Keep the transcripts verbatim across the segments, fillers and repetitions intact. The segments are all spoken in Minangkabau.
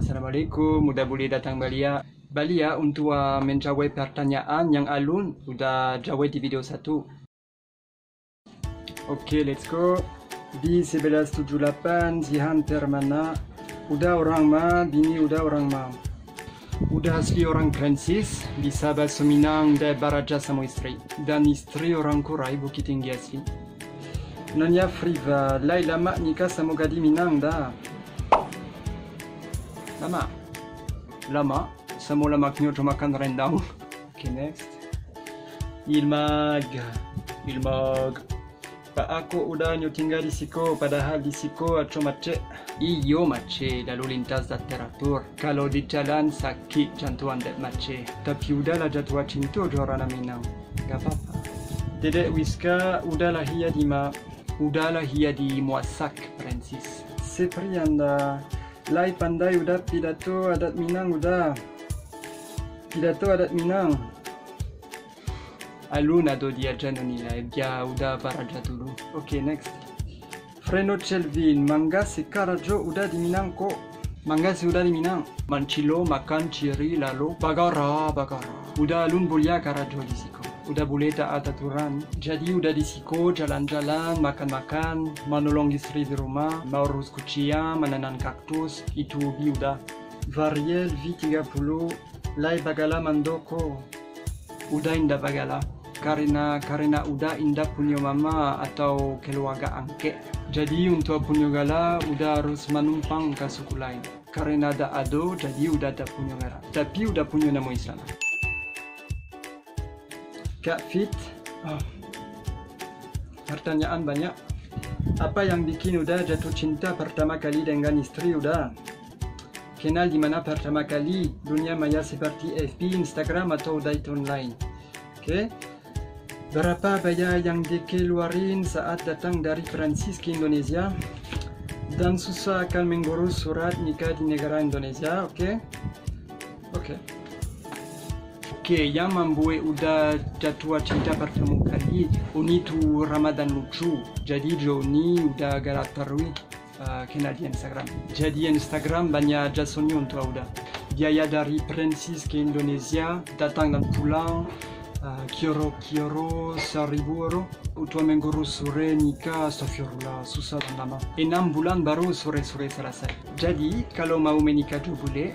Assalamualaikum, udah boleh datang baliak. Baliak untuk, ah, menjawab pertanyaan yang alun udah jawab di video satu. Oke, let's go. Di sebelas tujuh lapan, Zihan Permana. Udah orang ma, bini udah orang ma. Udah asli orang Prancis, bisa baso Minang, dan baraja samo istri. Dan istri orang Kurai, Bukittinggi asli. Nanya Friva, lai lamak nikah samo gadih Minang dah? Lamak. Lamak, samo lamaknyo jo makan rendang. Oke, next. Ilmag. Ilmag. Pak Ako udah nyo tingga di siko, padahal di siko aco macet. Iyo macet, lalu lintas dak teratur. Kalau di jalan sakik jantuang dek macet. Tapi udah lah jatuah cinto jo orang Minang. Gak apa-apa. Dedek Wiska udah lahia di ma, udah lahia di Muasak, Prancis. Seprianda, lai pandai udah pidato adat Minang udah. Pidato adat Minang. Alun ado diaja no nilai, bia udah baraja dulu. Oke, next. Freno Chelvin, mangga se karajo udah di Minang kok. Mangga se udah di Minang. Mancilo, makan, ciri, lalo, bagara, bagara. Udah alun buliah karajo di siko. Udah buleh taat aturan. Jadi udah di siko jalan-jalan, makan-makan, manolong istri di rumah, maurus kuciang, mananan kaktus, itu ubi udah. Variel V tiga puluh, lai bagala mando ko? Udah indak bagala, karena, karena udah indak punyo mama atau keluarga angkek. Jadi untuak punyo gala, udah harus manumpang ka suku lain. Karena dak ado, jadi udah dak punyo gala. Tapi udah punyo namo Islam. Kak Fit, ah, pertanyaan banyak. Apa yang bikin udah jatuh cinta pertama kali dengan istri udah? Kenal di mana pertama kali? Dunia maya seperti F B, Instagram, atau date online? Oke. Berapa biaya yang dikeluarin saat datang dari Prancis ke Indonesia? Dan susah akan mengurus surat nikah di negara Indonesia, oke? Oke. Oke, yang mambuek udah jatuah cinta pertama kali, uni tu Ramadan lucu. Jadi jo uni udah galak taruih, ah, kenal di Instagram. Jadi Instagram banyak jasonyo untuak udah. Biaya dari Prancis ke Indonesia, datang dan pulang, ah, kiro-kiro saribu euro. Untuak mengurus surat nikah, astagfirullah, susah dan lama. Enam bulan baru surat-surat selesai. Jadi, kalau mau menikah jo bule,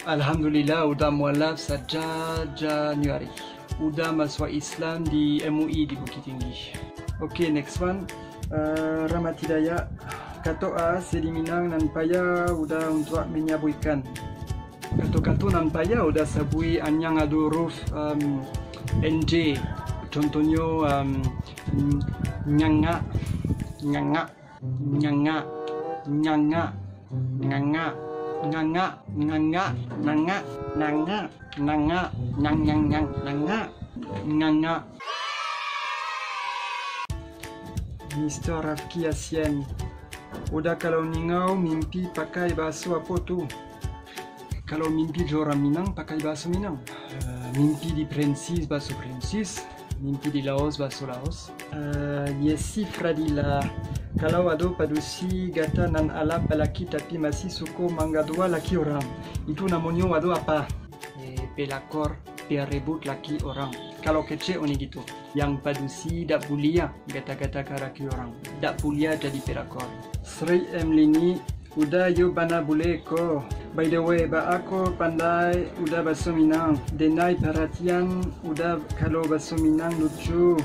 Alhamdulillah, udah mualaf sajak Januari. Udah masuak Islam di M U I di Bukittinggi. Oke, next one. Eh, Rahmat Hidayat. Kato a, se di Minang nan payah udah untuak menyabuikan. Kato-kato nan payah udah sabuik anyang ado huruf, em, N J. Contohnyo, em, nyangak, nyangak. Nyangak, nyangak, nyangak, nyangak, nyangak, nangak, nangak, nangak, nang, nyang, nyang, nangak, nangak. Mister Rafki Asian, udah kalau ningau mimpi pakai bahaso apo tu? Kalau mimpi jo urang Minang, pakai bahaso Minang. Eh, mimpi di Prancis, bahaso Prancis. Mimpi di Laos, bahaso Laos. Eh, Yesi Fradila, kalau ado padusi gata nan alap balaki tapi masih suko manggadua laki urang, itu namonyo ado apa? Eh, pelakor, perebut laki orang. Kalau kecek oni gitu, yang padusi dak buliah gata-gata ka laki orang. Dak buliah jadi pelakor. Sri M Lini, udah yo bana bule ko. By the way, baa ko pandai udah baso Minang? Denai paratian udah kalau baso Minang lucu.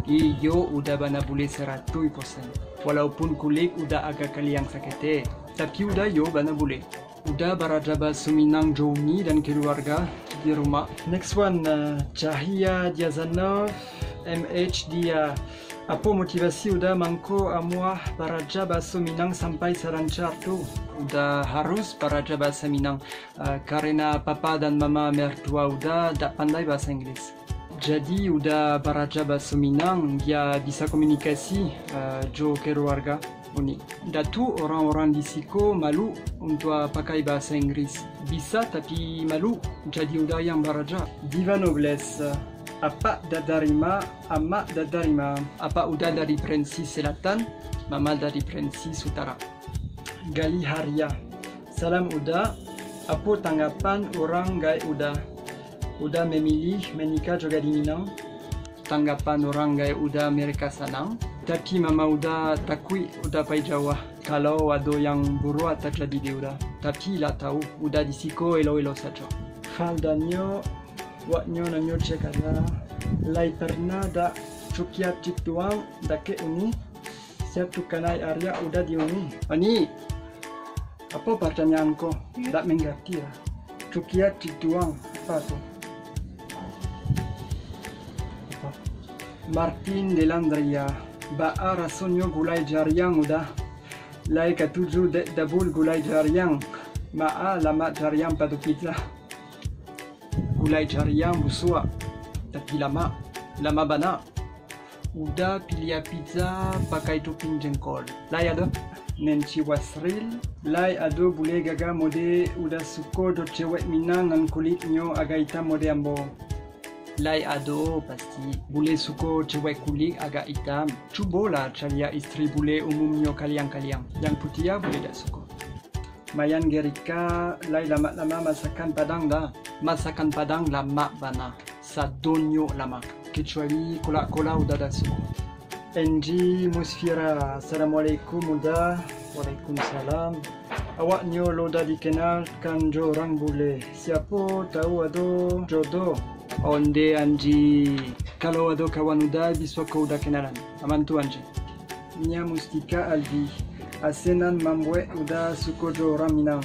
Iyo, udah bana bule saratuih persen. Walaupun kulik udah agak kaliang saketek, tapi udah yo bana bule. Udah baraja baso Minang jo uni dan keluarga di rumah. Next one, uh, Cahya Diazanov, M H Dia. Apo motivasi udah mangko amuah baraja baso Minang sampai salancar tu? Udah harus baraja baso Minang, uh, karena papa dan mama mertua udah dak pandai baso Inggris. Jadi udah baraja baso Minang, bia bisa komunikasi, uh, jo keluarga. Unik. Datu, orang-orang di siko malu untuak pakai bahaso Inggris. Bisa tapi malu, jadi udah yang baraja. Diva Nobles, apak dak dari ma, amak dak dari ma. Apak udah dari Prancis Selatan, mama dari Prancis Utara. Gali Haria. Salam Uda, apo tanggapan urang gaek Uda? Uda memilih menikah jo gadih Minang? Tanggapan urang gaek Uda mereka sanang, tapi mama Uda takuik Uda pai jauah. Kalau ado yang buruak tajadi di Uda, tapi lah tahu Uda di siko elo-elo sajo. Faldanio, waknyo nanyo cek ada, lai pernah dak cukia cik tuang dakek Uni? Siap tu kanai ariak Uda di Uni. Ani, apo partanyaan ko? Dak mangarati lah. Cukia cik tuang, apo tu? Apo? Martin Delandria, baa rasonyo gulai jariang Uda? Lai katuju dek dabul gulai jariang. Maa lamak jariang pado pizza. Gulai jariang busuak, tapi lamak. Lamak bana. Uda piliah pizza pakai topping jengkol. Lai ado? Nenci Wasril, lai ado bule gaga mode Uda suko jo cewek Minang nan kuliknyo agak itam mode ambo? Lai ado pasti. Bule suko cewek kulik agak itam. Cubolah caliak istri bule umumnyo kaliang-kaliang. Yang putiah bule dak suko. Mayan Gerika, lai lamak-lamak masakan Padang dah. Masakan Padang lamak bana. Sadonyo lamak. Kecuali kolak-kolak Uda dak suko. N G Musfira, Assalamualaikum Uda. Waalaikumsalam. Awaknyo lo dah dikenalkan jo urang bule. Siapo tahu ado jodoh? Onde Anji. Kalau ado kawan Uda, bisuak ko Uda kenalan. Aman tu Anji. Nia Mustika Aldi. Asa nan mambuek Uda suko jo urang Minang.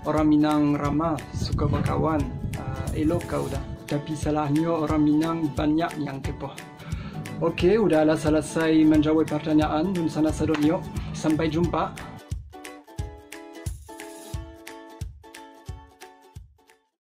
Urang Minang ramah, suko bakawan, ah, elok ka Uda. Tapi salahnyo urang Minang banyak yang kepoh. Oke, Uda lah salasai manjawab partanyaan dunsanak sadonyo. Sampai jumpa.